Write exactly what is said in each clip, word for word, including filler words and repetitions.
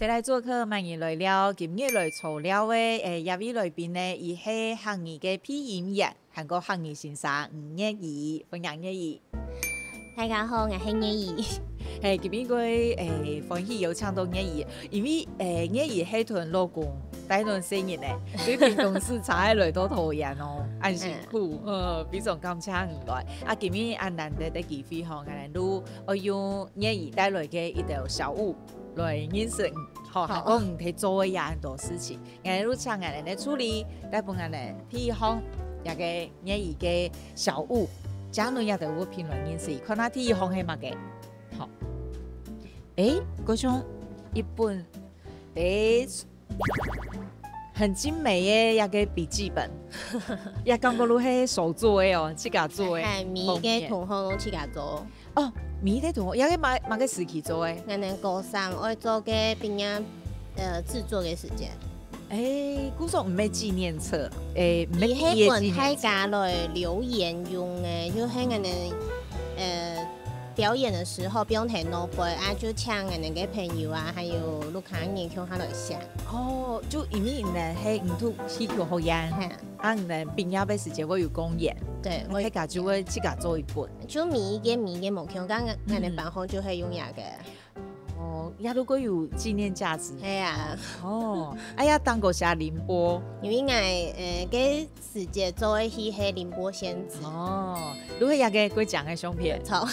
來做客，歡迎來尞。今日來坐尞个，誒，這位來賓呢，佢係客語个配音員，還過客語先生吳月怡，歡迎月怡。大家好，𠊎係月怡。嘿，今日个，誒，歡喜有請到月怡，因為，誒，月怡係同老公帶等細人呢，所以平常時常來到桃園哦，恁辛苦，呃，非常感謝你來。啊，今日恁難得个機會吼，𠊎等就愛用月怡帶來个一條小物來認識你，吼，好。還過你在做个也很多事情。 𠊎就請𠊎等个助理，帶分𠊎等配方，這个月怡个小物，將來也得有品來認識，看下第一項係麼个。好，誒，好像一本，誒，很精美耶，這个筆記本，也感覺就係手做个哦，自家做个。係，每个同學都自家做。哦，每个同學，這个麼，麼个時期做个？𠊎等高三愛做个畢業，呃，製作个時間。誒，故所毋係紀念冊，誒，毋係畢業紀念冊。佢係分大家來留言用个，就係𠊎等，呃，表演的時候，不用提腦背啊，就請𠊎等个朋友啊，還有屋下人共下來寫。哦，就因為你等係你讀戲曲學院，係，啊，你等畢業个時節會有公演，對，啊，大家就會自家做一本。就每一个每一个目標，剛剛𠊎等班號就係用這个。哦，也如果有紀念價值。係啊，哦，哎呀，當過寫凌波。因為𠊎，呃，个時節做个戲係凌波仙子。哦，如何也个過獎个相片。錯。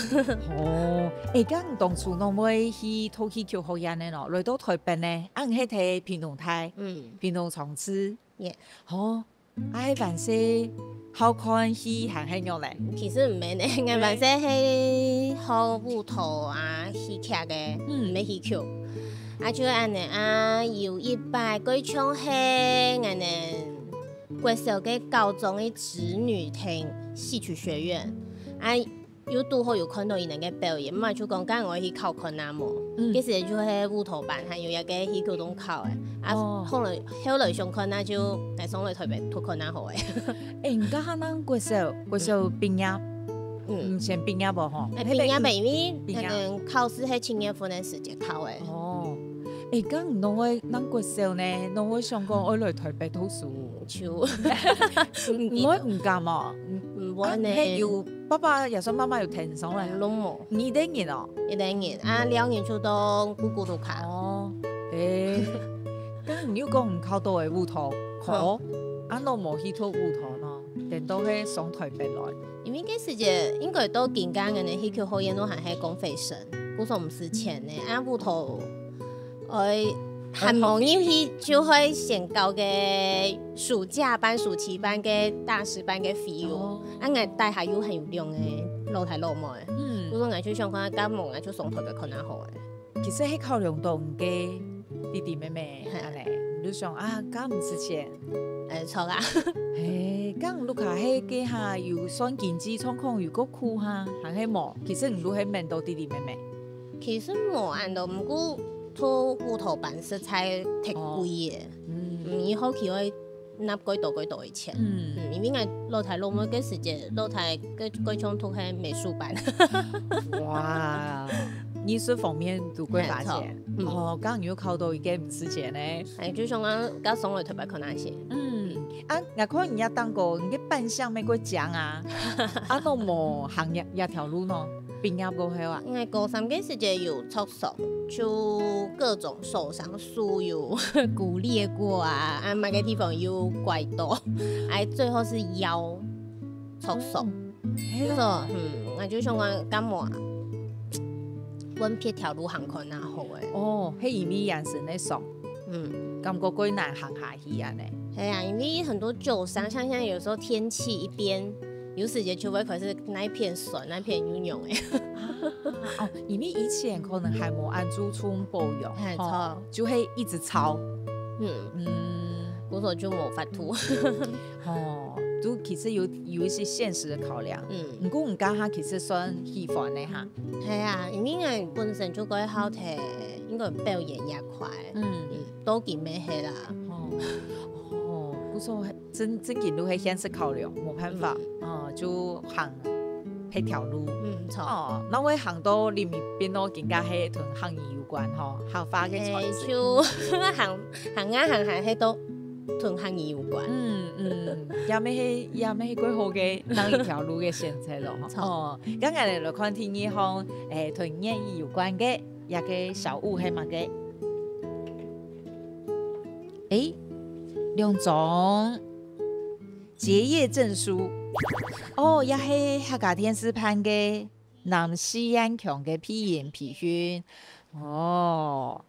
哦，誒，該你當初仰會去讀戲曲學院个咯？來到台北呢，啊，你係在屏東大，嗯，屏東長治。耶。哦，啊，係還係好看戲還係仰呢？其實毋係呢，𠊎本身係學舞蹈啊、戲劇个，嗯毋係戲曲。啊，就恁呢啊，有一擺，該像係𠊎等國小个高中个子女聽戲曲學院，啊，又堵好有看到佢等个表演，嘛就講，該𠊎去考看啊無？嗯其實就係舞蹈班，還有一个戲曲攏考个。啊，哦後來，後來想看啊，就來上來台北讀看啊好个。誒，你該下正國小，國小畢業，嗯，嗯，先畢業無吼？哎，畢業呗，因為畢業可能考試係七月份个時節考个。哦，誒，該你仰會正國小呢，仰會想講愛來台北讀書？就你會毋甘哦？毋會呢，啊，係有爸爸也算媽媽有挺上來。攏無，你一个人哦？一个人啊，兩人就當姑姑屋下。哦，誒，該你又講你考到个舞蹈科，啊，仰無去讀舞蹈呢？顛倒係上台北來。因為該時節應該到今个人个戲曲學院都還係公費生，故所毋使錢呢。啊，舞蹈，呃，還無入去就會先交个暑假班、暑期班个大師班个費用。哦啊，𠊎帶下又還有兩个老弟老妹，嗯故所𠊎就想講，該無𠊎就上台北看啊好个。其實係考量到你个弟弟妹妹，嘿恁呢，你就想啊，該毋使錢。哎，著啊。誒，該你屋下係該下有算經濟狀況有夠苦哈，還係無？其實你都係愐到弟弟妹妹。其實無恁多，毋過讀舞蹈班實在忒貴个。嗯嗯，以後佢會納幾多幾多个錢。嗯，嗯，因為𠊎老弟老妹个時節，老弟个个種讀係美術班。哇，藝術方面都會發展嘿，。著，嗯。哦，該你又考到一个毋使錢呢。哎，就想講，該上來台北看啊先。嗯，啊，𠊎看你也當過，你个扮相乜過靚啊，啊，仰無行這這條路呢？畢業過後啊？因為高三个時節有著傷，就各種受傷，手有割裂過啊，啊，麼个地方有拐到，哎，最後係腰著傷。哦，就說，嗯，𠊎就想講，該無啊，換別條路行看啊好誒。哦，係因為人生个傷，嗯，感覺過難行下去恁呢。係啊，因為很多舊傷，像現在有時候天氣一變，有時節就會開始那一片痠，那一片又癢誒。哦，因為以前可能還無恁注重保養，嘿，吼，著。就會一直操。嗯，嗯，故所就無法度。哦，就其實有有一些現實的考量。嗯，毋過你該下其實算喜歡的哈。係啊，因為𠊎本身就蓋好聽，應該表演也快。嗯，嗯，都緊咩係啦。哦，哦，不錯，真正經都係現實考量，無辦法，哦，就行該條路。嗯，著。哦，該會行到林業變到更加係同客語有關吼，客話个傳承。欸，就行，行啊行，行，係都同客語有關。嗯，嗯，也乜係，也乜係過好个另一條路个選擇囉，吼。著。哦，該𠊎來看第二項，欸，同諺語有關个，這个小物係麼个？欸，兩張結業證書。哦，也係客家電視辦个 南四縣腔个配音培訓。哦，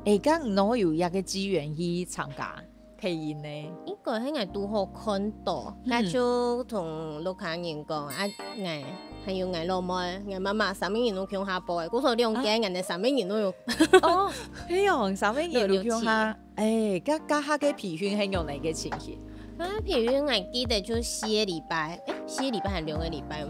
欸，該你有這个機緣去參加配音呢？應該係𠊎堵好看到，嗯。該就同屋下人講，啊，𠊎還有𠊎老妹，𠊎媽媽三個人都共下報个，故所兩間，啊。𠊎等三個人都有。哦，係哦，三個人都共下。都有去。欸，該，該下个培訓係仰般个情形？啊，培訓𠊎記得就四個禮拜，欸，四個禮拜還兩個禮拜，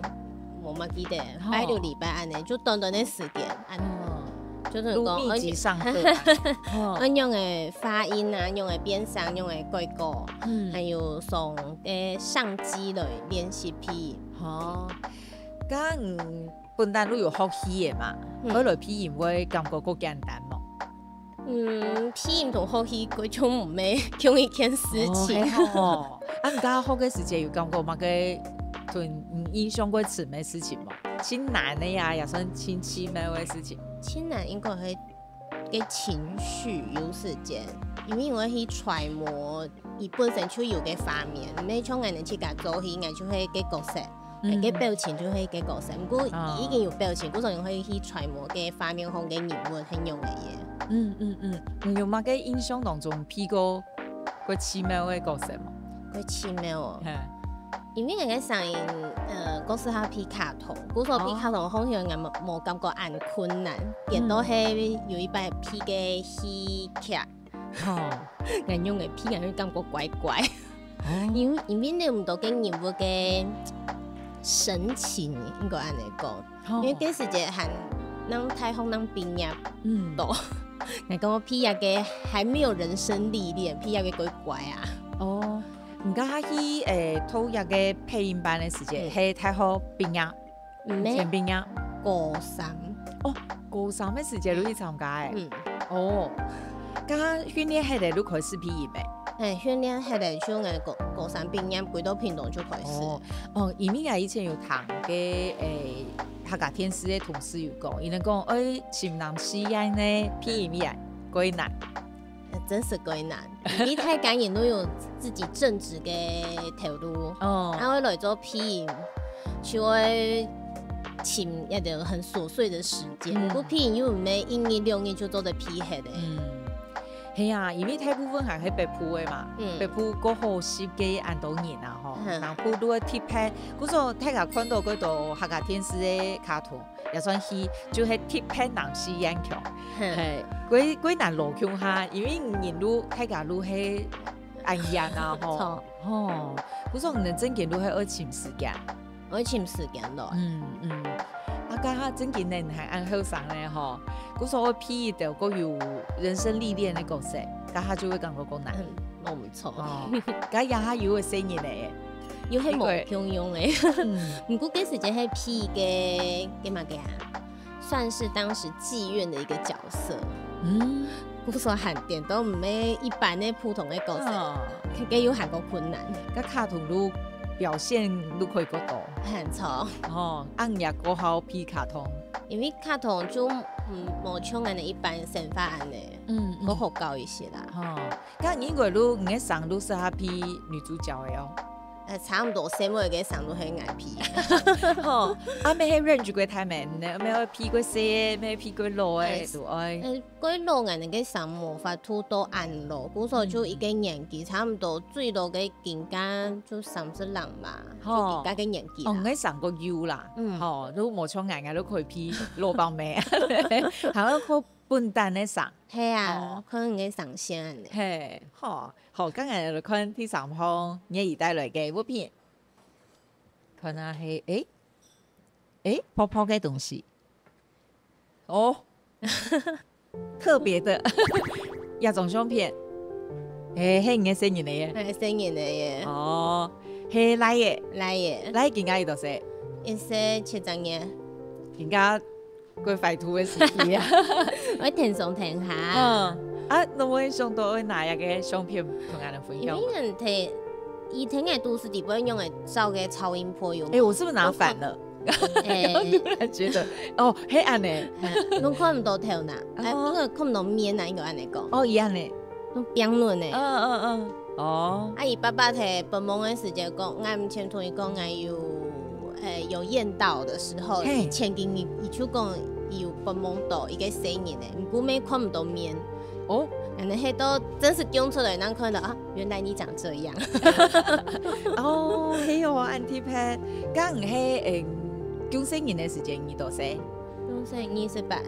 無麼記得，吼。拜六禮拜恁呢，就短短个時間，恁呢。哦。就係講，愈密集上課啊。哦。愛仰个發音啊，仰个變聲，仰个改過，嗯。還有從，欸，相機來練習配音。哦。該，嗯，本旦就有學戲个嘛，嗯。後來配音會感覺較簡單無？ 嗯，配音同學戲該就毋係共一件事情。哦，係哦。啊，你頭下學个時節有感覺麼个同你印象較深个事情無？盡難个呀，也算盡奇妙个事情。盡難應該係个情緒有時節，因為𠊎愛去揣摩佢本身就有个畫面，毋係像𠊎等自家做戲，𠊎就係个角色。 嗯。个表情就係个角色，毋過哦。已經有表情，故所你會去揣摩个畫面項个人物係仰般个。嗯，嗯，嗯。你有麼个印象當中配過較奇妙个角色無？較奇妙哦。嘿。因為𠊎个聲音，呃，較適合配卡通，故所配卡通方向𠊎無，無感覺恁困難，嗯。顛倒係有一擺配个戲劇， 吼。𠊎仰般配，𠊎會感覺怪怪。哦。因，因為你毋知个人物个神情，應該恁呢講。哦。因為該時節還，正大學正畢業，嗯。到。𠊎感覺配這个還沒有人生歷練，配這个怪怪啊。哦，你頭下去，欸，讀這个配音班个時節，嗯。係大學畢業？ 毋係。前畢業。高三。哦，高三个時節就去參加欸。嗯。哦，該訓練忒咧就開始配音欸。嘿，訓練忒咧，像𠊎高，高三畢業，歸到屏東就開始。哦，哦，因為𠊎以前有聽个，欸，客家電視个同事有講，佢等講，愛尋南四縣个配音員，較難。 呃，真係較難。因為大家人都有自己正職个頭路，哦。啊，𠊎來做配音，就愛尋一個很瑣碎个時間。嗯。毋過配音又毋係一日兩日就做得配忒个。嗯。係啊，因為大部分還係北部个嘛，嗯。北部較好識个恁多人啊，吼，嗯。南部就會特別，故所大家看到幾多客家電視个卡通， 也算係，就係特別南四縣腔。嘿。嘿，較，較難摎共下，因為人就大家就係恁樣啊，吼。著。吼，故所你等正經就係愛尋時間。愛尋時間囉。嗯，嗯。啊，該下正經呢，你還恁後生呢，吼，故所愛配一兜較有人生歷練个角色，該下就會感覺較難。嗯，無毋著。哦，該這下有个細人仔，又係無共樣个。嗯。毋過該時節係配个，个麼个啊？ 算是當時妓院的一個角色。嗯。故所還顛倒毋係一般个普通个角色，哦。該，該又還較困難。該卡通就表現就可以較多。很著。哦，恁樣較好配卡通。因為卡通就，嗯，無像𠊎等一般生活恁樣，嗯，嗯。較好搞一些啦。哦，該應該就，你个聲就適合配女主角个哦。 呃，差毋多細妹个聲就係𠊎配。吼，啊，乜係range較大咩？你乜愛配較細个，乜配較老个，哎，都愛。呃，較老𠊎等个聲無法度到恁老，故所就一個年紀，差毋多最老个應該就三十零嘛，吼。就自家个年紀啦。哦，𠊎聲較幼啦，嗯。吼，都無像𠊎，𠊎都可以配老伯姆，還愛靠本旦个聲。係啊，哦。可能个聲線呢。嘿，吼。 好，剛才來看第三項，你帶來个物品。看下係，誒，誒，泡泡个東西。哦，特別的，這張相片。誒，係你个細人仔耶。係細人仔耶。哦，係倈仔。倈仔。倈仔今年幾多歲？一歲七隻月。人家過懷肚个時期啊。會跈上跈下。嗯，啊，你會想到會拿一個相片同𠊎等分享嗎？因為人睇，佢跈个肚屎裡背用个照个超音波有無？哎，我是不是拿反了？哎，我突然覺得，哦，黑暗呢。嗯，攏看毋到頭那，哎，哦。那個看毋到面啊，應該恁樣講。哦，一樣呢。 攏冰冷呢。嗯，嗯，嗯。哦。啊，佢爸爸在發夢个時節講，𠊎毋曾同佢講𠊎有，呃，有驗到的時候，嘿。前幾日佢就講佢有發夢到一個細人呢，毋過乜看毋到面。哦。恁樣係到真實降出來，正看到啊，原來你長這樣。哦，係哦，恁特別。該你係，嗯，降細人个時節幾多歲？降細二十八。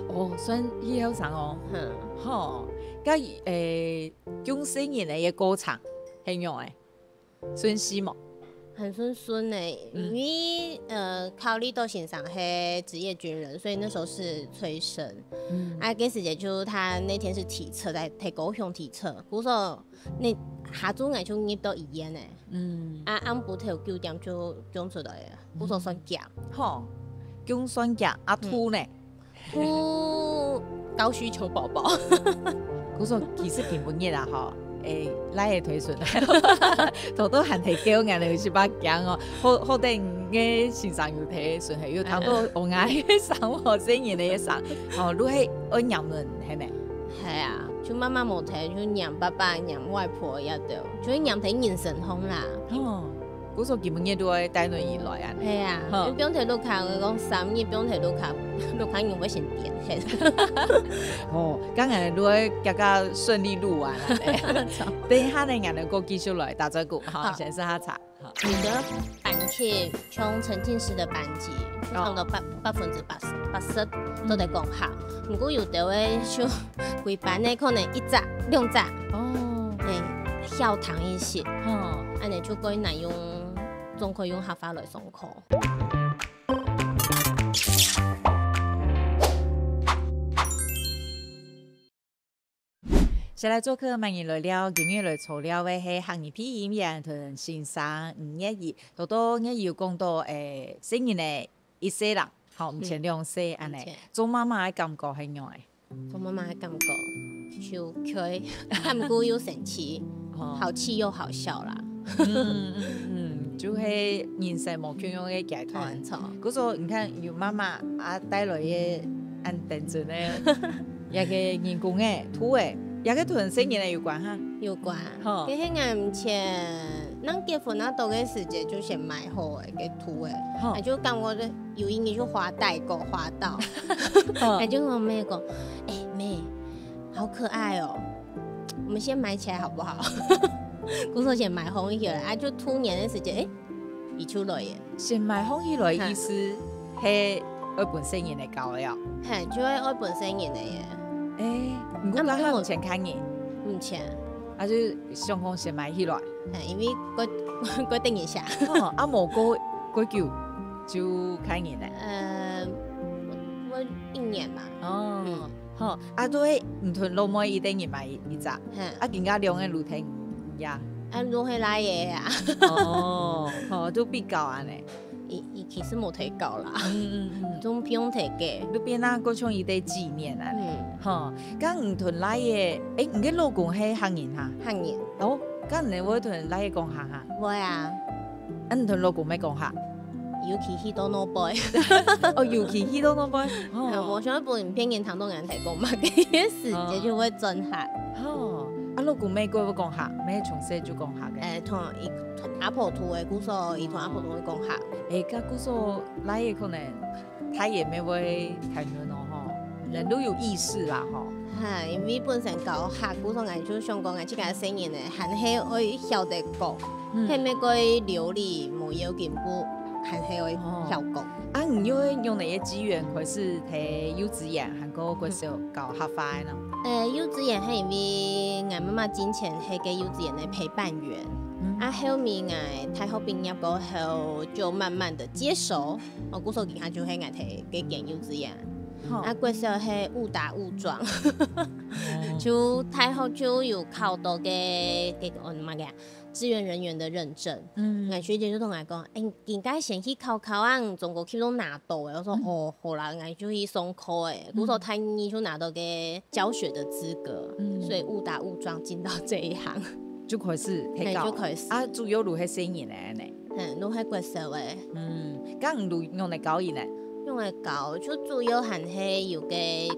哦，算係後生哦。嗯。吼，該，誒， 降細人个一個過程，係仰般？順序無？很順順呢，嗯。因為，呃，考慮到先生係職業軍人，所以那時候是催生。嗯。啊，該時節就他那天是體測，在，在高雄體測，故所該下晝𠊎就入到醫院呢。嗯。啊，暗晡頭九點就降出來了，故所算遽。吼，降算遽，啊，嗯。吐呢？ 不高需求寶寶。故所其實今晡日啊，吼，誒，倈仔推孫，頭都還忒久，𠊎等有一把驚哦。好，好得你个先生有推孫，係有聽到哦，𠊎个聲，哦，細人个聲，哦，你係愛黏人，係無？係啊，就媽媽無推，就黏爸爸、黏外婆也對，就會黏在人身上啦。哦。 故所今晡日都愛帶輪椅來啊。係啊，好。你放在屋下，𠊎講三日放在屋下，屋下人會先癲眩。哦，該𠊎都愛遽遽順利錄完啊。等一下呢，𠊎等過繼續來打嘴鼓，哈，好。先試下茶。好。你的板子像沉浸式个板子，哦。差不多百，百分之八十，八十都在講客。嗯。毋過有兜个就規班个可能一隻、兩隻。哦。誒，少聽一些。哦。恁樣就較難用 總可以用客話來上課。先來做客，歡迎來尞，今日來坐尞个係客語配音員同先生吳月怡。頭到月怡有講到，誒，細人个一歲啦，吼，毋曾兩歲恁樣。嗯，毋曾。做媽媽个感覺係仰般？ 做媽媽个感覺，就𤸁，毋過又生氣，哦。好氣又好笑啦。嗯，嗯，嗯，就係人生無共樣个階段。嗯，著。故所你看，有媽媽啊帶來个恁單純个，一個人工个、兔个，一個同細人个有關哈。有關。吼。其實𠊎毋曾，人結婚啊，到个時節就先買好个，該兔个，吼。啊，就感覺 有一日就滑倒，滑倒。嗯。他就跟我妹講：「哎，妹，好可愛哦，我們先買起來好不好？」故所先買好起來，啊，就兔年个時節，哎，佢就來了。先買好起來意思，係愛分細人來搞个哦。嘿，就係愛分細人个耶。哎，毋過啊，該下毋曾看人。毋曾。啊，就想講先買起來。嘿，因為較，較得人惜。哦，啊，無過，過久就看人呢？呃，我，我一年吧。哦，嗯。好，啊，對，你同老妹一等人買一隻，嘿。啊，今下兩個都跈你啊。啊，都係倈仔啊。哦，好，都比較恁樣。佢，佢其實無忒高啦，嗯，嗯，嗯。總毋用忒低。就變啊，過像一個紀念啊。嗯。吼，該你同倈仔，誒，你个老公係客人哈？客人。哦，該你會同倈仔講客哈？會啊。啊，你同老公乜講客？尤其去到外背。哦，尤其去到外背。哦。啊，無想愛分別人聽到𠊎在講麼个時節就會轉客。哦，啊，老公乜會講客，乜從細就講客个。誒，同佢，同阿婆渡个，故所佢同阿婆都會講客。誒，該故所倈仔可能大人乜會聽得哦吼，人都有意識啦吼。哈，因為本身教客，故所𠊎就想講，𠊎自家細人呢，還係愛曉得講，嗯。係乜个流利，無要緊，不過還係愛曉講。哦。啊，你又用哪些機緣開始在幼稚園，還過國小教客話个呢？呃，幼稚園係因為𠊎媽媽進前係个幼稚園个陪伴員，嗯。啊，後面𠊎大學畢業過後就慢慢的接手，哦，故所今下就係𠊎在該間幼稚園。吼。啊，國小係誤打誤撞，哦。就大學就有考到个，个，哦，麼个啊？支援人员的认证。嗯，𠊎学姐就同𠊎讲，哎，你应该先去考考啊，你中高级都拿到诶。我说，哦，好啦，𠊎就去上课诶。故所大二就拿到个教学的资格，所以误打误撞进到这一行。就开始去教，嘿，就开始啊，主要就系生意呢，呢。嗯，都系国小诶。嗯，咁你用来教佢呢？用来教，就主要还是有个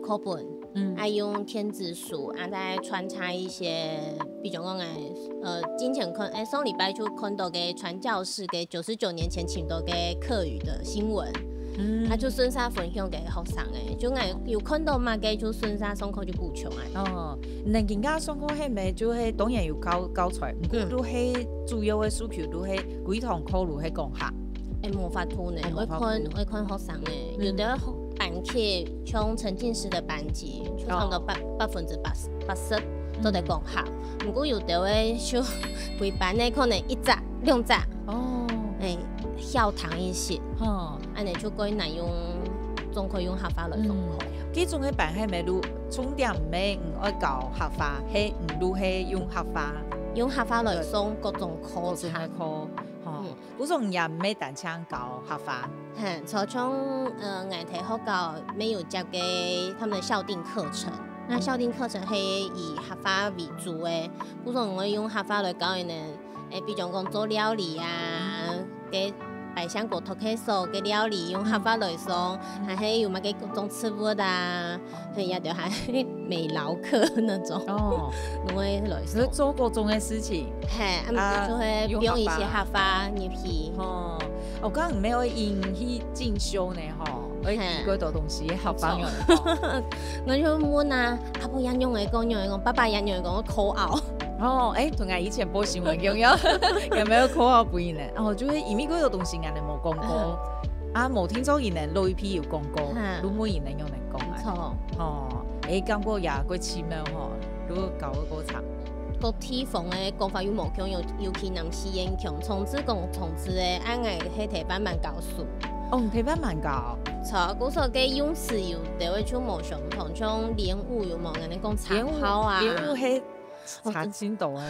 课本，嗯，爱用电子书，啊，再穿插一些，比如讲诶，呃，金钱课，哎，上礼拜就看到个传教士个九十九年前请到个客语的新闻，嗯，他就顺势分享给学生诶，就哎有看到嘛个就顺势上课就补充啊。哦，你今家上课系咪就系当然有教教材，毋过都系主要个诉求都系归堂课都系讲客。哎，无法度呢，我看我看学生呢，有的班级像沉浸式的班级，就差不多百百分之八十八十都在讲客，不过有的位就归班呢可能一只两只，哦，哎，笑堂一些，哦，安尼就可以难用，总可以用客话来总可。其中个班系咪都重点毋係毋爱教客话，系毋都系用客话，用客话来上各种课程。个课，吼。 不过也毋係单淨教客话。嘿，就像呃，𠊎在学校没有教给他们的校定课程，那校定课程是以客话为主的，不过我用客话来教佢呢，诶，比如讲做料理啊，给百香果托克手给料理用客话来说，还是有么个各种植物啊， 嘿，也就还美劳课那种。哦，我也来说。做各种个事情。嘿，啊，就会用一些客话入去。哦，我刚刚没有引起进修呢，吼，我有几多东西客话用。我就问啊，阿婆也用来讲，用来讲，爸爸也用来讲，我口号。哦，哎，同俺以前播新闻一样，有没有口号不一样？哦，就会因为过多东西俺们没讲过。 啊，無聽著佢等老一輩有講過，都無人能用能講啊。錯。哦，誒，感覺也過奇妙吼，如果搞个過長。各地方个講法又無共樣，尤其南四縣腔，從此講從此个，恁樣係忒慢慢教書。哦，忒慢慢教。錯，故所个用詞有兜位就無相同，像蓮霧有無？人家講茶泡啊。蓮霧係茶青豆啊。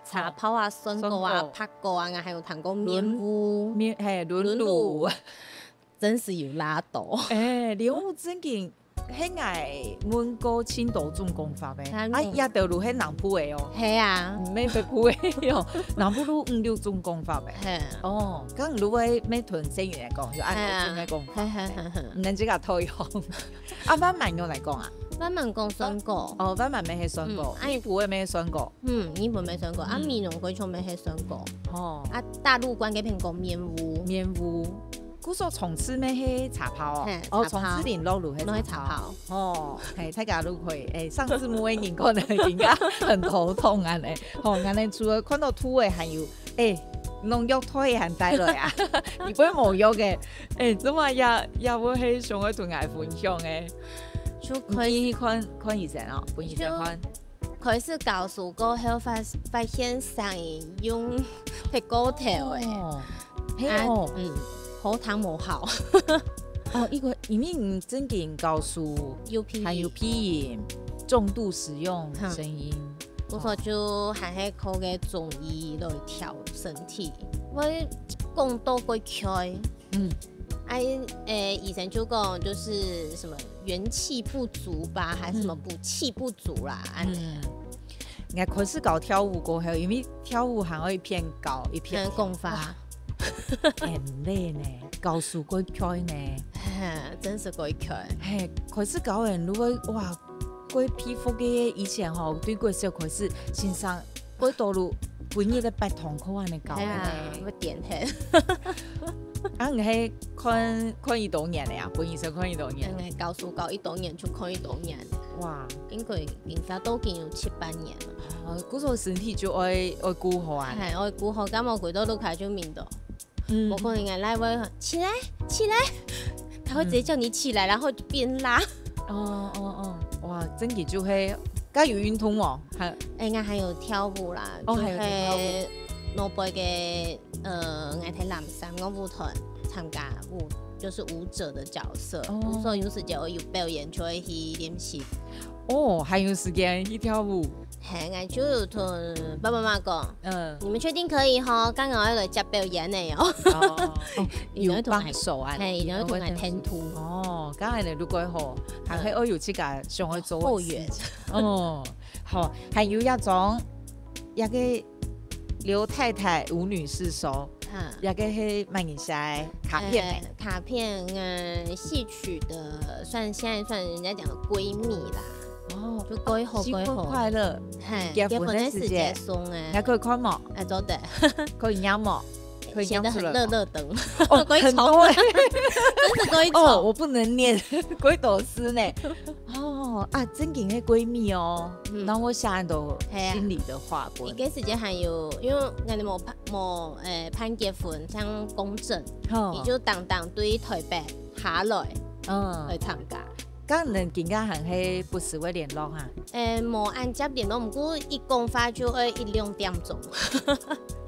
茶泡啊、酸果啊、白果啊，還有糖果、面糊、面，嘿，輪滷。真是有拉倒。哎，蓮霧正經，係𠊎問過青島總講法咩？啊，也兜路係南部个哦。係啊，毋係北部个哦，南部路五六總講法咩？係。哦，咁如果咩同生意來講，就按五種个講法。係係係係。你能自家推用。啊，慢慢用來講啊。慢慢講酸果。哦，慢慢咩係酸果，嗯，你不會咩係酸果。 嗯，日本沒酸果，啊，美濃嗰種沒係酸果。哦，啊，大陸關个蘋果面糊。面糊。故所從此咩係茶泡哦，嘿，哦，茶泡從此零落路係落去茶泡。茶泡。哦，嘿，大家都可以，哎，上字幕个人可能應該很頭痛啊呢。哦，原來除了看到圖个，還有，哎，農藥退還帶來啊，你不會無藥个，哎，怎麼也也會係想要同𠊎分享个？就可以看看醫生哦，分醫生看。 開始教書過後發發現聲音用忒過頭誒。哦，係哦，嗯，喉糖無好。哦，一個因為你正經教書，有鼻音。還有鼻音，重度使用聲音。故所就還係靠个中醫來調身體。我講到過開，嗯，哎，誒，醫生就講就是什麼元氣不足吧，還是什麼補氣不足啦，嗯。嗯，𠊎開始搞跳舞過後，因為跳舞還愛一片高一片很講法。很累呢，高速過開呢。真是過開。嘿，開始搞完，如果哇，過皮膚个以前吼，對國小開始，先生過多路，本日个八堂課安尼搞係啊，个。會點黑。啊，你係看看一多年了呀？本醫生看一多年。嗯，教書教一多年就看一多年，哇，應該應該都已經有七八年了。哦，故所身體就愛愛顧好啊。係，我顧好，感覺佢都都開就明的。嗯我可能來會起來起來，他會直接叫你起來，然後變拉。哦哦哦，哇，真个就係，該有運動哦，還哎，應該還有跳舞啦，哦就還有跳舞係諾貝个呃，𠊎在藍衫个舞團參加舞，就是舞者的角色。哦故所有時間我有表演就會去練習。哦，還有時間去跳舞。嘿，𠊎就有同爸爸媽媽講，嗯，你們確定可以吼？剛剛要來接表演的哦。哦，哦，你們會同𠊎，有幫手啊，嘿，你們會同𠊎添土。哦，剛才呢，如果吼，還會，嗯，哦，有自家想要做的事情。後援。哦，好，還有一種，那個劉太太、吳女士說，嗯，那個係麼人寫的卡片呢？呃，卡片，呃，戲曲的，算，現在算人家講的閨蜜啦。哦，就閨蜜，閨蜜。新婚快樂，嘿，結婚的時節送的。結婚的時節。你還可以看無？哎，做得。可以念無？可以念出來無？寫得很落落長。哦，閨蜜。很多欸。真是閨蜜。哦，我不能念，閨蜜詩呢。哦，啊，正經的閨蜜哦。嗯。那我寫很多，嘿啊，心裡的話過。伊該時節還有，因為𠊎兜無辦，無，呃，辦結婚，像公證，吼，伊就當當對台北下來，嗯，來參加。 該恁樣今下還係不時會聯絡哈？欸，無恁接聯絡，毋過一講話就愛一兩點鐘。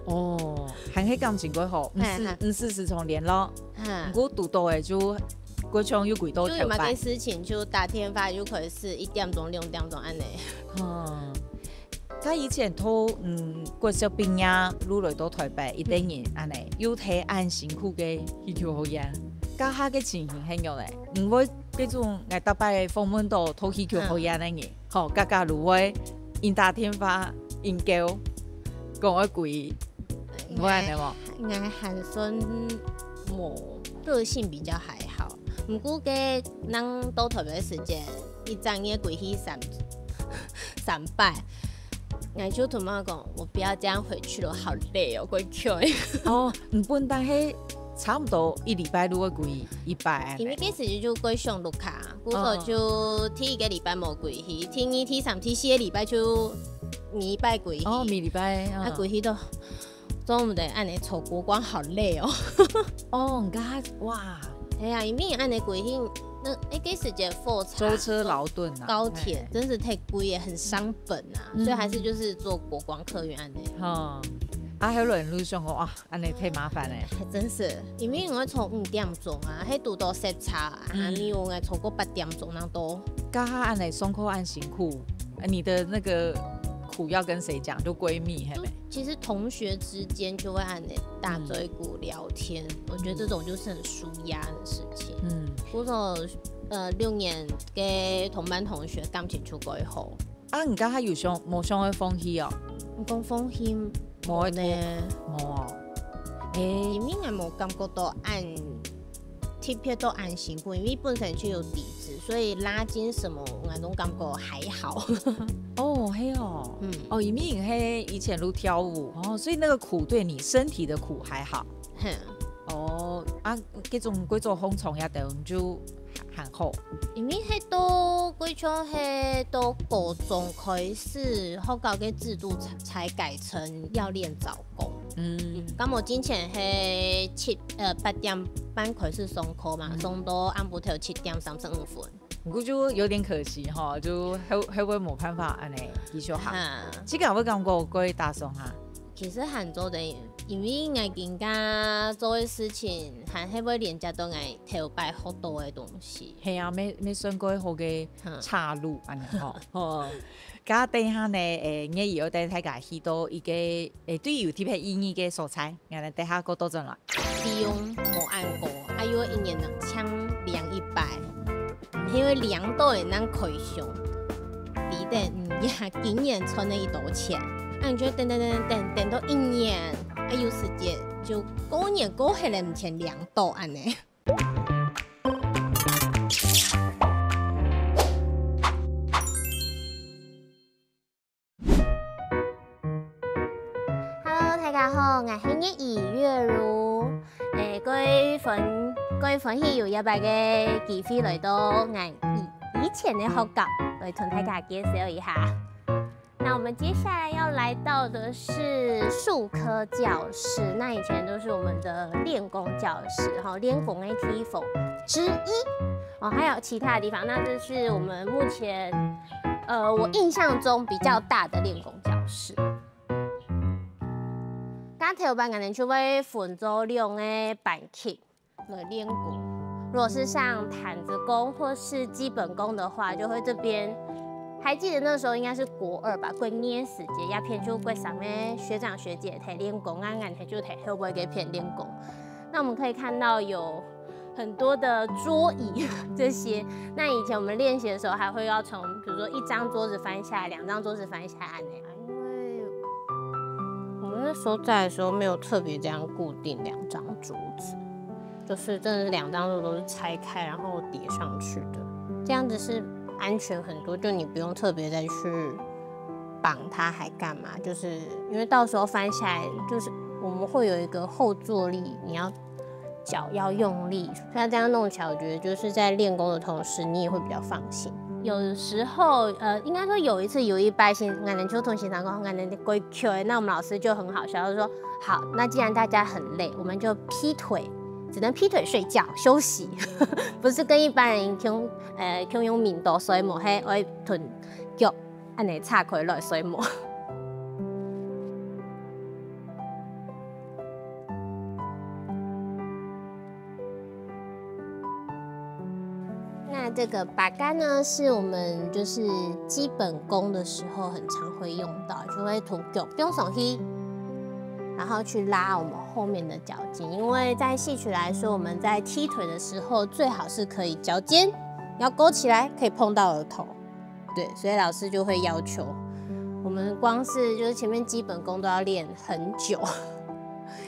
哦，還係感情過好，毋係，嘿，嘿。毋係時常聯絡，哈。毋過堵到个就，過像又歸到台北。就有麼个事情就打電話，就可以係一點鐘、兩點鐘恁樣。嗯。 在以前讀，嗯，國小畢業，入來到台北，一等人恁樣，又係恁辛苦个戲曲學院。該下个情形係仰呢？毋會這種𠊎逐擺訪問到讀戲曲學院个人，吼，家家都會應打電話，應叫，講愛歸，毋會恁樣無？𠊎還算無，個性比較還好。毋過該人到台北个時節，一隻月歸去三 三擺。𠊎就同媽講，我不要這樣回去了，好累哦，過去。哦，毋過但係差毋多一禮拜就會歸一擺恁樣。因為該時就過上屋下，故所就第一個禮拜無歸去，第二、第三、第四個禮拜就每禮拜歸去。哦，每禮拜，嗯。啊，歸去都 做毋得恁樣坐國光，好累哦。哦，你看他，哇。哎呀，因為恁樣規定，那，哎，該時節火車、舟車勞頓啊，高鐵，哎。真是太貴了，很傷本啊，嗯。所以還是就是坐國光客運恁樣。哦，啊，後來你就想講，哇，恁樣太麻煩了。還真是，因為𠊎坐五點鐘啊，還堵到塞車啊，嗯。啊，你有𠊎坐過八點鐘那多。該恁樣上課恁辛苦，啊，你的那個苦要跟誰講？就閨蜜，嘿沒？ 其實同學之間就會恁樣打嘴鼓聊天，嗯。我覺得這種就是很舒壓的事情。嗯。故所，呃，六年跟同班同學感情就過好。啊，你剛才有想，無想要放棄哦？你講放棄，無呢。無哦。欸。因為𠊎無感覺到恁 特別到恁辛苦，因為本身就有底子，所以拉筋什麼，𠊎都感覺還好。哦，係哦。嗯。哦，因為你係以前有跳舞，哦，所以那個苦對你身體的苦還好。嘿。哦，啊，這種過做紅蟲呀，等於就還，還好。因為係到，過像係到高中開始，學校个制度才，才改成要練早功。嗯。嗯，該𠊎之前係七，呃，八點半開始上課嘛，嗯。上到暗晡頭七點三十五分。毋過就有點可惜哈，就後，後尾無辦法恁樣繼續行。哈。這個有感覺過打爽哈？其實還做得，因為𠊎今下做个事情，還係會連接到𠊎頭擺學到个東西。係啊，無，無算過好个，哈。岔路恁樣吼。哦。該等下呢，欸，𠊎又帶大家去到一個，欸，對有特別意義个所在，𠊎等等下過倒轉來。 費用無恁高，啊又一年呢，淨領一擺，因為領到个人開銷，你等，嗯，呀，今年賺了一多錢，啊，你就等等等等等，等到一年，啊，有時節就過年過後了，毋曾領到恁樣。 Hello，大家好，𠊎係月姨月如。欸，過歡，過歡喜有一擺个機會來到𠊎以，以前个學校，來同大家介紹一下。那我們接下來要來到的是術科教室，那以前都是我們的練功教室，哈，練功个地方之一。哦，還有其他的地方，那這是我們目前，呃，我印象中比較大的練功教室。 該頭擺𠊎等就會分做兩個班級來練功。如果是上毯子功或是基本功的話，就會這邊還記得那時候應該是國二吧，國二時節，這片就國三个學長學姐在練功，啊，𠊎兜就在後背該片練功。那我們可以看到有很多的桌椅這些。那以前我們練習的時候，還會要從，比如說一張桌子翻下來，兩張桌子翻下來，按呢啊，因為我們那時候在的時候沒有特別這樣固定兩張桌子，就是真的是兩張桌都是拆開然後疊上去的，這樣子是安全很多，就你不用特別再去绑它還幹嘛，就是因為到時候翻下來，就是我們會有一個後坐力，你要腳要用力，像這樣弄起來，我覺得就是在練功的同時，你也會比較放心。有時候，呃，應該說有一次，有一擺先，𠊎兜就同先生講，𠊎兜該曲，那我們老師就很好笑，他說：“好，那既然大家很累，我們就劈腿，只能劈腿睡覺休息，不是跟一般人共，呃，共用眠床睡，無，係愛同腳 恁呢拆開來睡目。那這個把杆呢，是我們就是基本功的時候很常會用到，就會同腳放上去，然後去拉我們後面的腳筋。因為在戲曲來說，我們在踢腿的時候，最好是可以腳尖要勾起來，可以碰到額頭。 對，所以老師就會要求我們光是就是前面基本功都要練很久，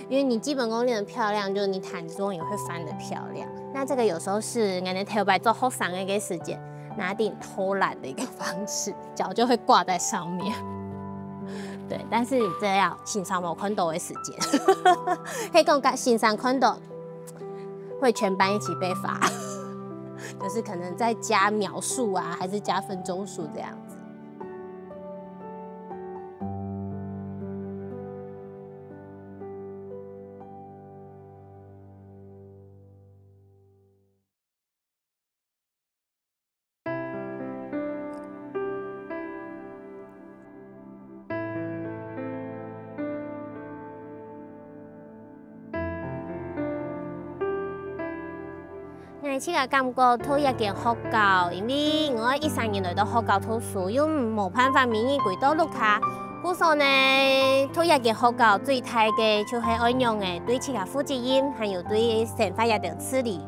因為你基本功練得漂亮，就是你彈子功也會翻得漂亮。那這個有時候是𠊎兜頭擺做學生个時節，拿點偷懶的一個方式，腳就會掛在上面。對，但是這要先生無看到个時節，可以講先生看到，會全班一起被罰，就是可能再加秒數啊，還是加分鐘數這樣子。𠊎自家感覺讀這間學校，因為𠊎一三年來到學校讀書，又無辦法每日歸到屋下，故所呢，讀這間學校最大个就係愛仰仔對自家負責任，還有對生活這兜自理。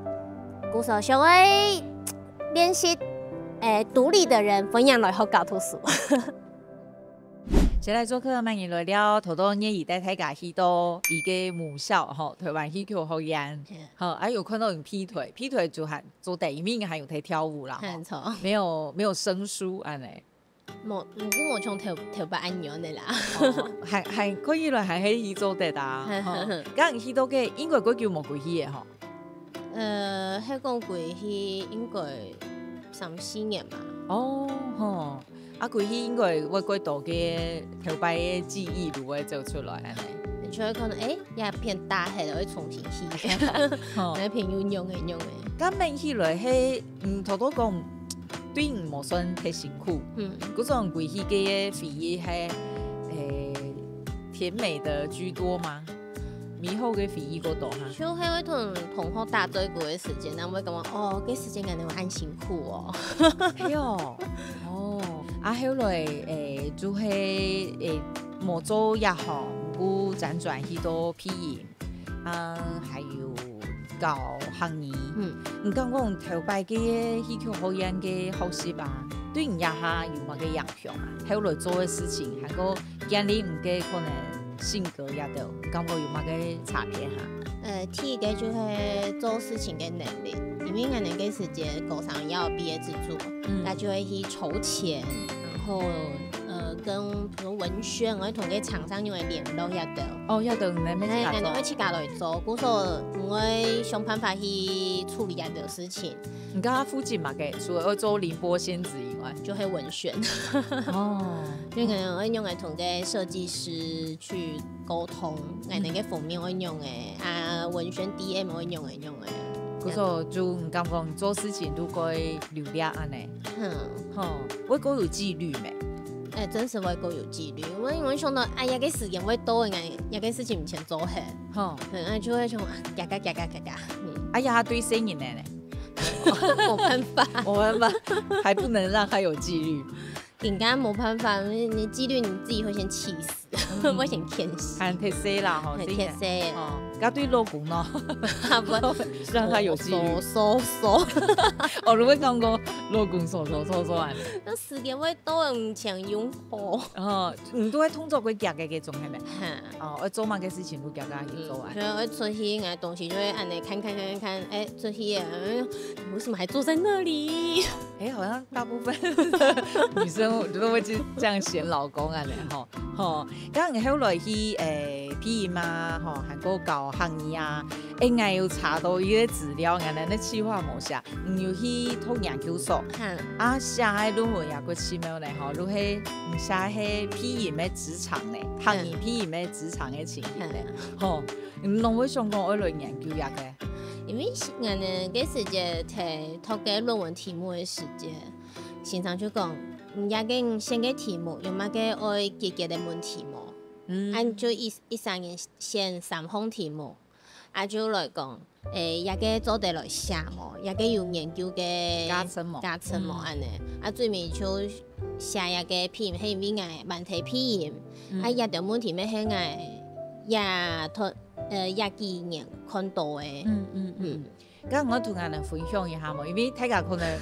故所想愛練習，欸，獨立的人，歡迎來學校讀書。 接下來做客，歡迎來尞，頭到月姨帶大家去到一個母校，吼，臺灣戲曲學院。嗯。吼，啊，有看到有劈腿，劈腿就還做得，因為還有在跳舞啦，吼。很錯。沒有，沒有生疏，恁呢。無，毋是無像頭，頭擺恁樣的啦。哦，還，還可以了，還可以做得啊，吼。剛去到該，應該幾久無歸去的吼？呃，係講歸去應該三四年吧。哦，吼。 啊，歸去應該會幾多个頭擺个記憶就會走出來，恁呢。就會可能，欸，這片打忒了，會重新去。吼。該片又用个用个。該恁樣起來，係，嗯，頭頭講，對你無算忒辛苦。嗯。故所歸去个回憶係，欸，甜美的居多嗎？ 美好个回憶過多哈。就係會同同學打嘴鼓个時節，人會感覺，哦，該時節感覺恁辛苦哦。係哦，哦，啊，後來，欸，就係，欸，無做這行，毋過輾轉去到配音，啊，還有教客語。嗯。你感覺頭擺个戲曲學院个學習啊，對你這下有麼个影響啊？後來做个事情，還過 建立你个可能性格也都，感覺有麼个差別哈？呃，第一個就係做事情个能力，因為𠊎等个時節，高三要畢業製作，嗯。那就會去籌錢，然後，呃，跟比如文宣，會同个廠商用來聯絡也都。哦，也都你們自家做。哎，𠊎等會自家來做，故所毋會想辦法去處理也都事情。 你剛剛負責麼个？除了愛做凌波仙子以外，就係文宣。哦。就可能愛用來同个設計師去溝通，哎，那個封面愛用个，啊，文宣D M愛用个，用个。故所就你感覺做事情都該流量恁呢。嗯。吼，會過有紀律咩？哎，真係會過有紀律。因為，因為想到，哎呀，該時間會到个，哎，該事情毋先做好。吼。嗯，啊，就會想，啊，嘎嘎嘎嘎嘎嘎。嗯。哎呀，對細人仔呢？沒辦法。沒辦法，還不能讓他有紀律。更加没办法，你你纪律你自己会先气死，会先气死。很特色啦吼，很特色。哦，該對老公呢？啊不，讓他有纪律。收收收。哦，你會講過老公收收收收啊？那時間會到，你前用好。哦，你都會動作會遽个該種，係咪？哈。哦，愛做麼个事情都遽遽去做完。嗯，所以會出去，拿東西就會按呢看看看看看，哎，出去了，嗯，你为什么还坐在那里？哎，好像大部分女生都會去這樣嫌老公啊，呢吼吼。剛後來去誒，配音啊，吼，還過教客語啊，誒，𠊎有查到一個資料，原來那企劃無寫，你有去讀研究所，哈。啊，寫个論文也過奇妙呢吼，就係你寫个配音个職場呢，客語配音个職場个情形呢，吼，你攏會想講愛來研究這个？因為𠊎呢，該時節提讀个論文題目个時節，先生就講，你這个選个題目有麼个愛解決个問題無？嗯，啊，就一一儕人選三項題目，啊，就來講，誒，這个做得來寫無？這个有研究个價值無？價值無？嗯，按呢，啊，最尾就寫這个配音，係因為𠊎蠻忒配音，嗯，啊，這條問題乜係𠊎這段呃這幾年看到个。嗯嗯嗯。嗯。 該𠊎同恁仔分享一下無，因為大家可能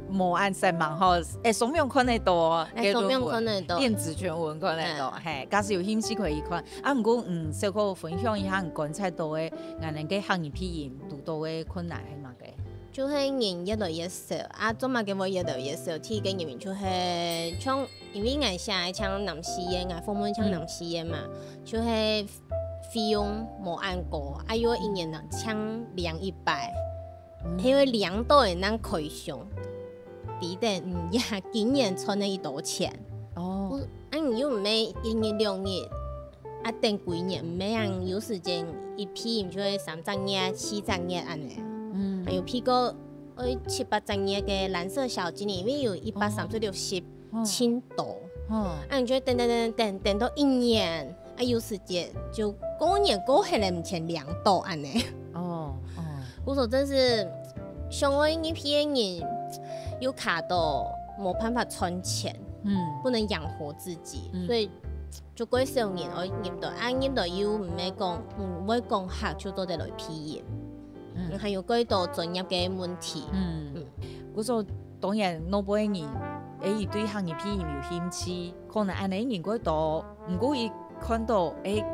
無恁識嘛吼，誒，上網看得到哦，誒，該論文，上網看得到。電子全文看得到，嗯，嘿，假使有興趣可以看。啊，毋過嗯，小可分享一下你觀察到个，恁仔个客語配音堵到个困難係麼个？就係人越來越少，啊，做麼个會越來越少？第一个原因就係像，因為𠊎寫个像南四縣啊，訪問像南四縣嘛，就係 費用無恁高，啊又一年人淨領一擺，嗯，係會領到个人開銷，比等你呀今年賺个一多錢。哦，啊你又毋係一日兩日，啊等幾年，毋係啊，有時間一批就會三隻月、四隻月恁仔，嗯，還有批過愛七八隻月个藍色小精靈，因為有一百三十六集，哦，盡多。哦，啊你就會等等等等等到一年， 啊，有時節就過年過忒了，毋曾領到恁仔。哦哦，故所真係想愛入去个人又卡到無辦法賺錢，嗯，不能養活自己，嗯，所以就過少人愛入到，啊，入到又毋係講，嗯，會講客就做得來配音，嗯，還有過多專業个問題，嗯，嗯，故所當然，老輩人，誒，佢對客語配音有興趣，可能恁仔人過多， 毋過佢看到，誒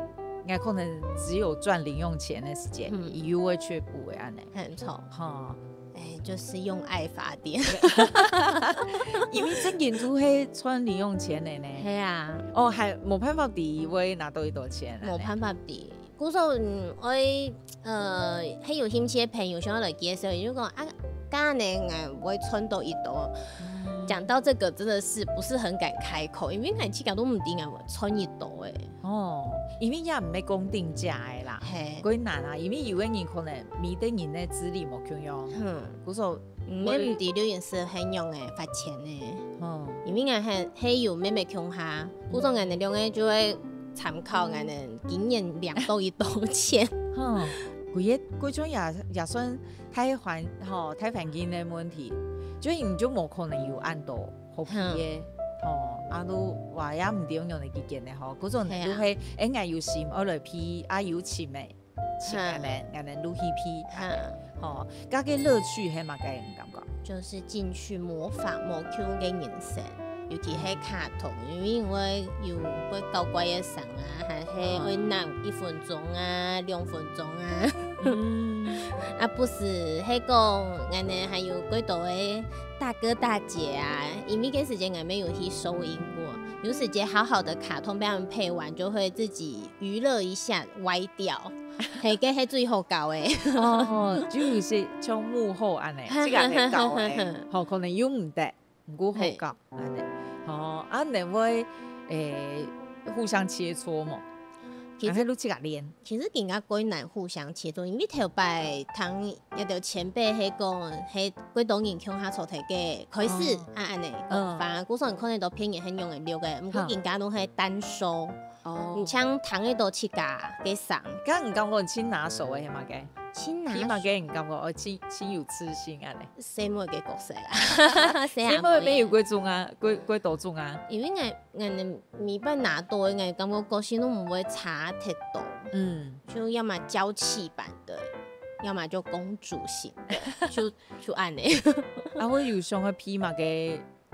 ，𠊎可能只有賺零用錢个時間，嗯，佢又會卻步个恁仔。很錯。吼，誒，就是用愛發電。因為正經就係賺零用錢个呢。係啊。哦，還無辦法比會拿到幾多錢啊？無辦法比。 故所，嗯，愛，呃，係有興趣个朋友想愛來介紹，就講啊，該恁仔𠊎會賺到幾多。講到這個，真的是不是很敢開口，因為𠊎自家都毋知𠊎會賺幾多誒。哦，因為也毋係講定價个啦，嘿，較難啊，因為有个人可能每個人个資歷無共樣，嗯，故所，嗯，𠊎毋知錄音師係仰仔發錢呢，哦，因為𠊎還係有妹妹共下，故所𠊎兩個就會 參考𠊎等今年領到幾多錢。吼，佢个過程也也算大環吼大環境个問題，就你就無可能有恁多好配个，吼，啊都話也毋知用樣个意見个吼，故所就係，誒，𠊎有心愛來配，啊有錢个，請𠊎等，𠊎等就去配，吼，該个樂趣係麼个感覺？ 就是進去模仿無共个人生，尤其係卡通，因為因為有會搞怪个聲啊，還係會鬧一分鐘啊、兩分鐘啊。啊，不時係講，𠊎等還有幾多个大哥大姐啊，因為該時節𠊎沒有去收音過，有時節好好的卡通被他們配完，就會自己娛樂一下，歪掉。 係，該係最好搞个。哦，就有些像幕後恁仔，自家在搞个，吼，可能又毋得，毋過好搞恁仔。哦，啊，你會，誒，互相切磋無？其實，啊，係就自家練。其實更加較難互相切磋，因為頭擺聽一兜前輩係講，係幾多人共下坐在該開始，啊，恁仔講法，故所你看得到別人係仰仔錄个，毋過人家攏係單收。 哦，你像聽得到自家个聲。該你感覺盡拿手个係麼个？盡拿手。配麼个你感覺哦，盡，盡有自信恁呢？細妹个角色啦。細阿妹个。細妹乜有幾種啊，幾，幾多種啊？因為𠊎，𠊎等每擺拿到个，𠊎感覺個性都毋會差忒多。嗯。就要麼嬌氣版的，要麼就公主型的，就，就恁呢。啊，會有想愛配麼个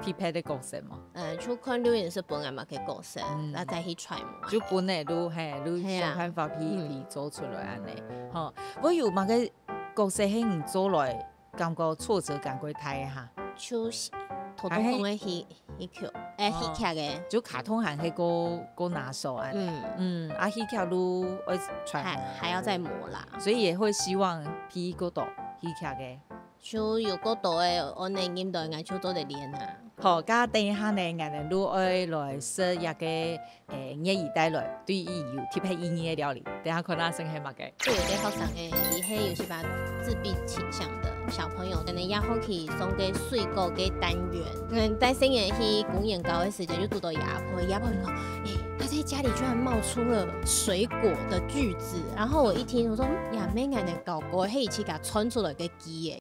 特別个角色嘛。呃，就看導演係分𠊎麼个角色，嗯。然後再去揣摩。就本來就，嘿，就，嘿啊。想辦法去，嗯。去做出來恁呢。吼，會有麼个角色係你做來感覺挫折感較大个哈？就係，頭拄講个戲，戲劇，欸，哦。戲劇个。就卡通還係較，較拿手恁呢。嗯。嗯，啊，戲劇就愛揣摩。還，還要再磨啦。所以也會希望配較多戲劇个。 就有較多个，𠊎能忍到，𠊎就做得練啊。好，該等一下呢，𠊎等就愛來食一個，欸，月姨帶來對佢有特別意義个料理。等下看下先係麼个。就有個學生欸，佢係有些吧自閉傾向的小朋友，可能也好去上個水果个單元。嗯，在深夜去公園搞个時間，就堵到阿婆，阿婆就講：「欸，他在家裡居然冒出了水果的句子。」然後我一聽，我說：「嗯，也沒，𠊎等搞過，係佢自家創出來个句欸。」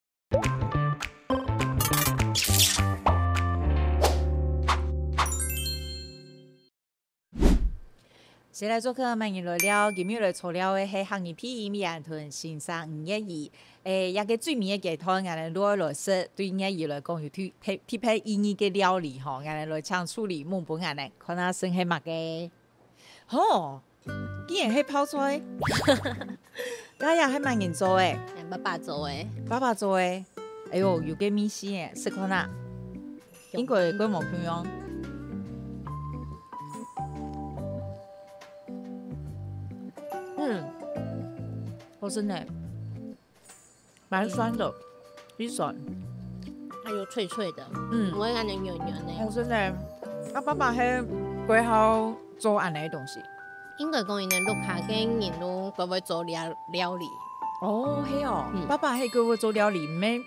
先來做客，歡迎來尞。今日來坐尞个係客語配音員同先生吳月姨。欸，這個最尾个階段，𠊎等就愛來食對月姨來講有特，特，特別意義个料理吼，𠊎等來請助理問分𠊎等，看下先係麼个。 吼，竟然係泡菜。該也係麼人做个？欸，爸爸做个。爸爸做个。哎喲，有個味緒欸，食看啊。應該會無共樣。嗯，好食呢。 蠻酸个，有酸。還有脆脆个，嗯。毋會恁樣軟軟个。好食呢。啊，爸爸係幾好做恁樣个東西？應該講，佢等屋下个人都幾會做料，料理。哦，係哦。嗯。爸爸係幾會做料理，毋係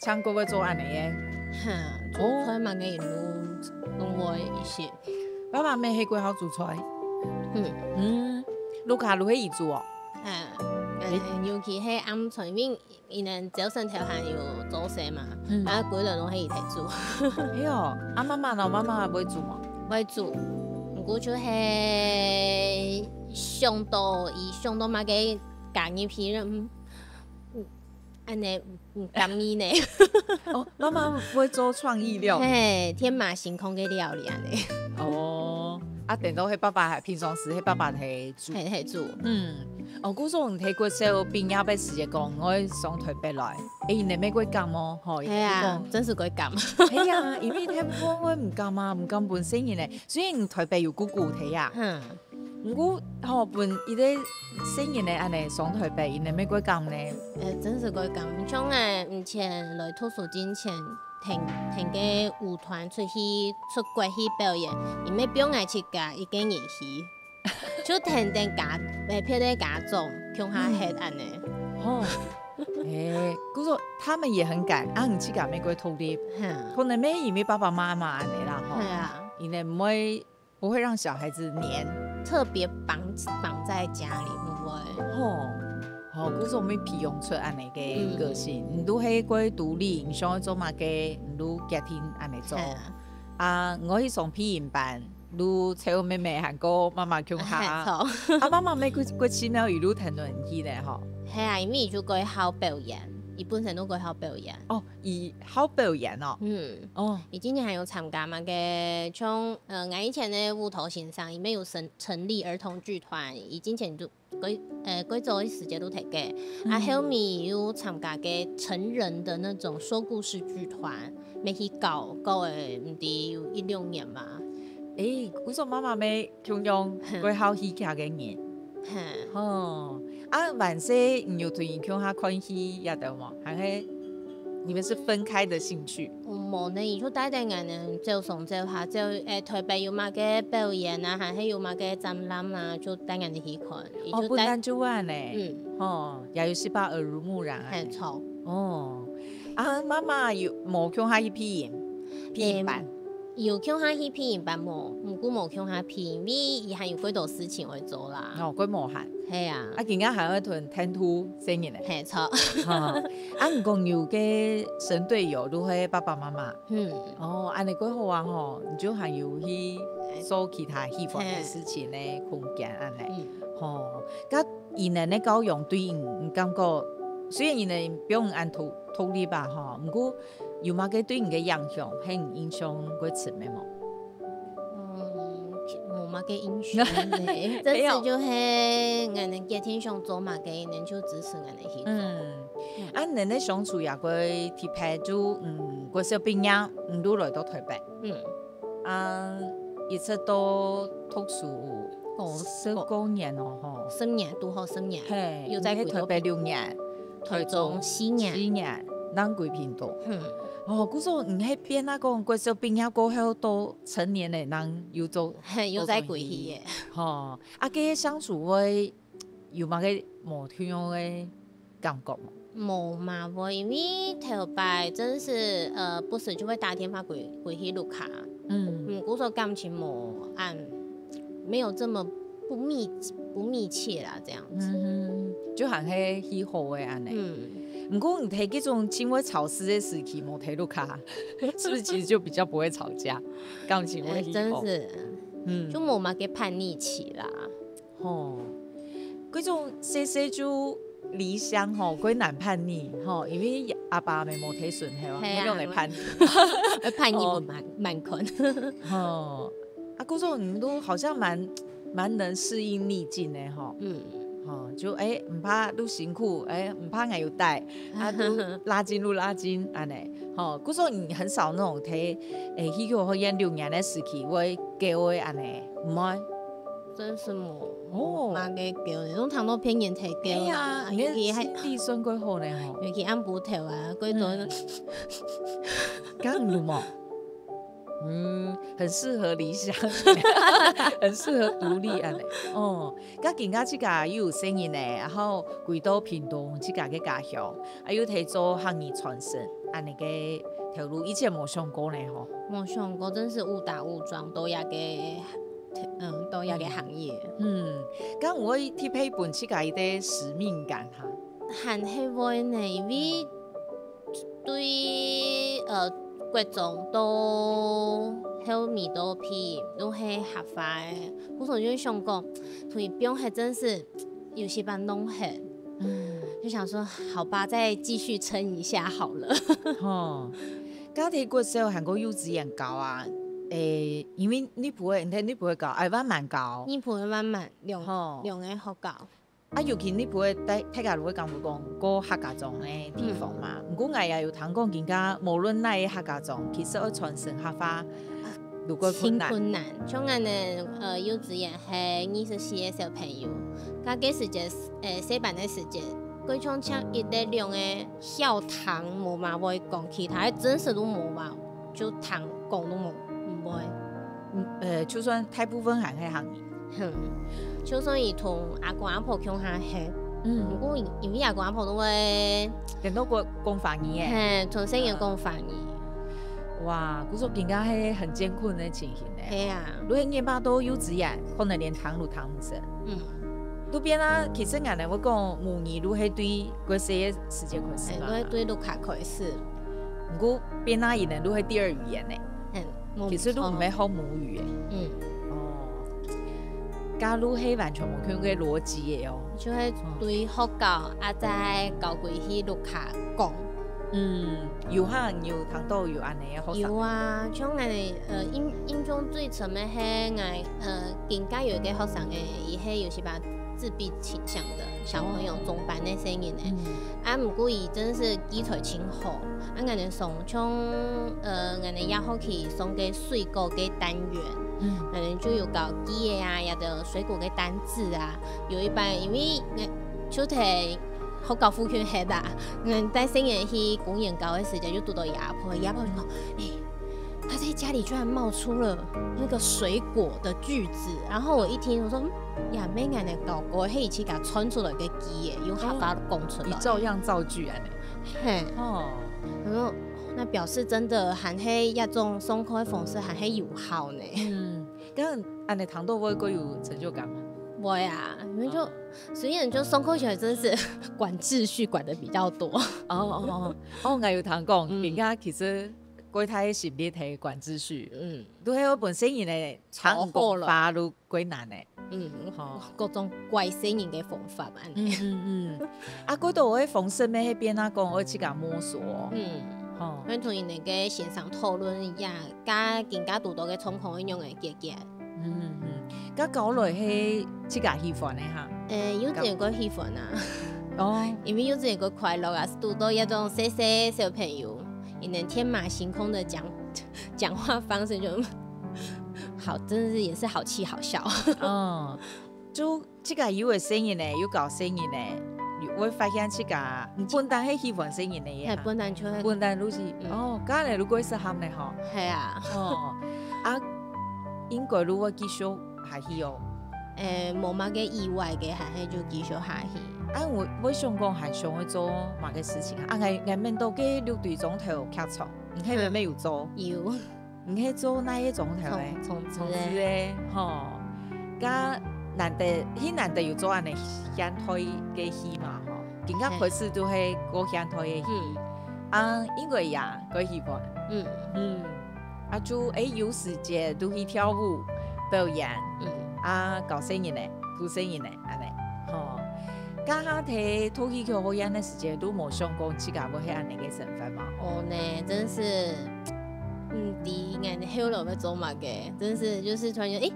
像幾會做恁樣个。哈，做菜嘛，个人都，都會一些。爸爸乜係幾好做菜。嗯。嗯，屋下都係佢煮哦。啊，欸。嗯，尤其係暗餐，因為 佢等朝晨頭還有做事嘛，嗯。啊，歸日攏係佢在煮。係哦，啊，媽媽呢？媽媽會煮無？會煮，毋過就係想到，佢想到麼个加入去，嗯，嗯，恁樣，嗯，甘意呢。哦，媽媽會做創意料理。嘿，天馬行空个料理恁樣。哦，啊，等到係爸爸還，平常時係爸爸在 煮。係，係煮。嗯，哦，故所你在國小畢業个時節講，𠊎上臺北來，欸，你乜會感哦，吼，係啊，佢講，真係會感。係啊，因為佢講𠊎毋敢啊，毋敢分細人仔，雖然台北有姑姑在啊，嗯。毋過吼，分一個細人仔恁樣上臺北，你乜會感呢？欸，真係會感。像𠊎以前來讀書進前，聽，聽个舞團出去，出國去表演，佢乜放𠊎自家一個人去。 就跈等家，欸，別个家長共下歇恁樣。吼，欸，故所他們也很敢，啊，你自家乜會獨立，哈。可能乜因為爸爸媽媽恁樣啦，吼。係啊。佢等毋會，不會讓小孩子黏。特別綁，綁在家裡，毋會。吼，吼，故所乜培養出恁樣个個性，嗯。你都係較獨立，你想愛做麼个，你都決定恁樣做。係啊。啊，𠊎去上配音班， 就湊妹妹還過媽媽共下。係，著。啊，媽媽乜過，過去了，一路跈等你去咧，吼。係啊，因為佢就較好表演，佢本身就較好表演。哦，佢好表演哦。嗯。哦。佢之前還有參加麼个，像，呃，𠊎以前个舞蹈先生，佢乜有成，成立兒童劇團，佢之前就 該，呃，該早个時節都忒个。啊，嗯。後面又參加个成人的那種說故事劇團，乜去教，教了毋知有一兩年吧。欸，故所媽媽乜共樣，哼。較好戲劇个人。哼。吼，啊，還細你有同佢共下看戲也得無？還係 你們是分開的興趣？無呢，佢就帶等𠊎等走上走下，走，欸，台北有麼个表演啊，還係有麼个展覽啊，就帶𠊎等去看。佢哦，就帶，本來就恁樣。嗯。哦，也有時把耳濡目染啊。係，著。哦，啊，媽媽有無共下去配音？配音班？嗯，有共下去配音班無？毋過無共下配音，因為佢還有幾多事情愛做啦。哦，幾無閒。係啊。啊，今下還愛同聽眾細人呢。係，著。哈，啊，你講有个神隊友都係爸爸媽媽。嗯。哦，恁呢幾好啊吼，你就還有去做其他喜歡个事情个空間，恁呢。嗯。吼，該佢等个教養對你，你感覺，雖然佢等表現恁獨，獨立吧，吼，毋過有麼个對你个影響，係你印象較深个無？嗯，無麼个印象呢。真係就係，𠊎等決定想做麼个，佢等就支持𠊎等去做。嗯。啊，你等个相處也過特別，就，嗯，國小畢業，你就來到臺北。嗯。啊，一直到讀書，哦，十過年哦，吼。十年，堵好十年。係，又再回到你係臺北六年，臺中四年。四年，正歸屏東。嗯。哦，故所你係變啊講，國小畢業過後到成年了，正又做，係，又再歸去耶。吼，啊，該相處會有麼个無同樣个感覺無？無嘛，無，因為頭擺真係，呃，不時就會打電話歸，歸去屋下。嗯。嗯，故所感情無恁，沒有這麼不密，不密切啦，這樣子。嗯哼，就還係去好个恁呢。嗯。毋過你在這種盡會吵事个時期，無在屋下，是不是其實就比較不會吵架，感情會，哎，真是，嗯，就無麼个叛逆期啦。吼，這種細細就離鄉吼，較難叛逆吼，因為阿爸阿姆無在身後啊，係啊，你仰般來叛逆？會叛逆哦。慢，慢款。吼，啊，故所你都好像蠻，蠻能適應逆境的吼。嗯。吼，就，哎，毋怕都辛苦，哎，毋怕𠊎有帶，啊，都拉筋，都拉筋，恁呢。吼，故所你很少那種在，哎，去幼兒園六年的時期會噭个恁呢，毋會？真係無，哦。無麼个噭，你都聽到別人在噭啦。哎呀，你个心地算較好呢吼。尤其暗晡頭啊，過多，嗯。敢有無？嗯，很適合離鄉，很適合獨立恁呢。哦，該今下自家又有細人呢，然後歸到屏東自家个家鄉，啊，又在做客語傳承，恁呢个頭路以前無想過呢吼。無想過，真係誤打誤撞到這个，嗯，到這个行業。嗯，敢有會特別分自家一個使命感哈？還係會呢，因為 對，呃，國中到後尾到畢業，都係客話个。故所就想講，對放忒真係有時半弄忒。嗯。就想說，好吧，再繼續撐一下好了。吼，該在國小還過幼稚園教啊，誒，因為你毋會，你毋會教，愛慢慢教。你毋會慢慢，兩，吼。兩個學校。 啊，尤其你毋會在，大家都會感覺講，過客家庄个地方嘛。嗯。毋過𠊎也有聽講，今下無論哪個客家庄，其實愛傳承客話，都較困難。真困難。像𠊎呢，呃，幼稚園係二十四個小朋友，該个時節，呃，細班个時節，過像像一個兩個曉聽無嘛會講，其他个真實都無嘛，就聽講都無，毋會。嗯，呃，就算大部分還係客語。 哼，就算佢同阿公阿婆共下歇，嗯。毋過因，因為阿公阿婆都會，顛倒講，講華語誒。嘿，同細人講華語。哇，故所今下係很艱困个情形呢。係啊。如果你爸到幼稚園，可能連聽都聽毋識。嗯。都變啊，其實𠊎等會講母語，都係對國小个時節開始嘛。嘿，都係對屋下開始。毋過變啊，佢等都係第二語言呢。嗯，無錯。其實都毋係學母語誒。嗯。哦。 假如係完全無共个邏輯个哦。就係對學校啊，再交歸去屋下講。嗯，有哈，有聽到有恁呢个學生。有啊，像𠊎，呃，印，印象最深个係𠊎，呃，今屆有一個學生誒，佢係有些吧自閉傾向的小朋友，嗯。中班个細人誒。嗯。啊，毋過佢真係記才真好。啊，𠊎等上像，呃，𠊎等這學期上个水果个單元，嗯。𠊎等就有教句仔啊，也得 水果个單字啊。有一擺，因為𠊎就在學校附近歇啊，𠊎帶細人去公園搞个時節，就堵到佢阿婆，佢阿婆就講：「欸，他在家裡居然冒出了那個水果的句子。」然後我一聽，我說：「嗯，也沒𠊎等教過，係佢自家創出來个句仔，用客家講出來。」哦，你照樣造句啊你。嘿。哦。然後那表示真的還係這種上課个方式還係有效呢。嗯，該恁樣聽到會較有成就感嗎？會啊，因為就雖然就上課起來真是管秩序管的比較多。哦哦哦，哦，𠊎有聽講，嗯人家其實最大个心力係管秩序，嗯，都係愛分細人仔好好了講話都最難个。嗯，吼各種怪細人个方法啊。嗯嗯嗯，啊，過多个方式咩，係變啊講愛自家摸索，嗯，吼，跟同你那個先生討論一下，加更加多多个狀況會用个解決。嗯嗯，該教落係自家喜歡个哈，誒，幼稚園个喜歡啊，哦，因為幼稚園个快樂啊，堵到一種細細小朋友，你能天馬行空的講講話方式就好，真的是也是好氣好笑。嗯，就自家有个細人仔，有教細人仔，你會發現自家毋單單係喜歡細人仔哎，呀，本來就會，毋單單就係，嗯哦，該你如果適合呢吼，係啊，哦，啊，應該如果繼續下去哦。誒，無麼个意外个，還係就繼續下去。啊，𠊎𠊎想講還想愛做麼个事情啊？啊，𠊎𠊎面到个綠地庄頭劇場，你係毋係有做？有，你係做哪一種頭个？重重置重置誒，个吼，該難得，很難得有做恁樣現代个戲嘛吼，今个開始都係過現代个戲，嗯啊，因為呀，過喜歡，嗯嗯，啊就誒有時間都去跳舞表演，嗯，啊教細人仔，教細人仔恁樣，吼，該下在讀戲曲學院个時間都無想過自家會係恁樣个身份嘛，吼。哦呢，真是，毋知𠊎後來會做麼个，真是就是突然間，誒，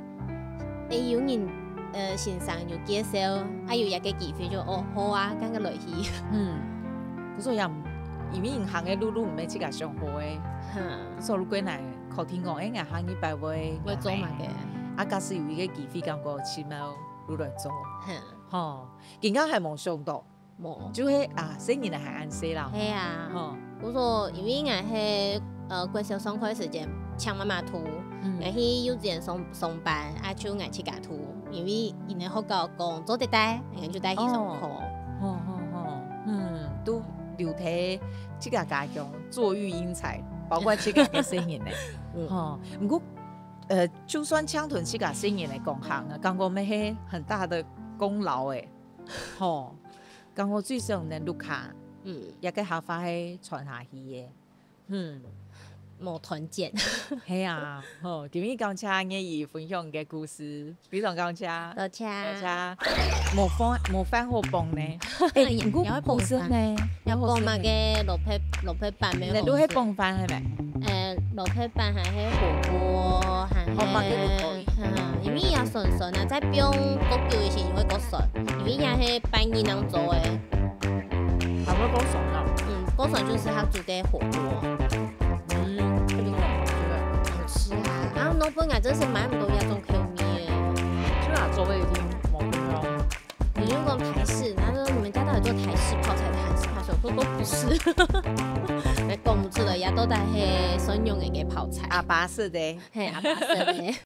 誒有人，呃，先生有介紹，啊有一個機會就哦好啊，趕緊來去。嗯，故所也毋，因為人行个路路毋係自家想好个，哈，所以過來確定講，誒，𠊎下一擺會會做麼个？啊，假使有一個機會，感覺起碼有來做，哈，吼，今个還無想到，無。就係啊，細人仔還恁細啦，係啊，吼，故所因為𠊎係呃國小上課个時間，請媽媽渡，嗯𠊎去幼稚園上上班，啊就𠊎自家渡，因為因為學校講做得帶，𠊎就帶去上課。吼吼吼，嗯，都留在自家家鄉做育英才，包括自家个細人仔，嗯吼，毋過，呃，就算淨同自家細人仔講行啊，感覺乜係很大的功勞誒，吼，感覺最少能錄下，嗯，也个客話係傳下去个，嗯。無團結。係啊，吼，今日感謝願意分享个故事，非常感謝，多謝。多謝，無飯無飯好傍呢，誒，毋過故事呢，要傍麼个蘿蔔蘿蔔粄沒有？你都係傍飯係無？誒，蘿蔔粄還係火鍋，還係，哦，麼个都可以嗯，因為也酸酸啊，再放較久一些就會較酸，因為也係半日能做誒。還會較酸啊，嗯，較酸就是他煮个火鍋。嗯，這個很好吃的。好吃啊！啊，老闆啊，真是買毋到這種口味耶。去哪做味一定無對哦。我就講台式，他說你們家到底做台式泡菜還是韓式泡菜？我說都不是。來講毋出來，也到底係選用个泡菜。阿爸式的。嘿，阿爸式的。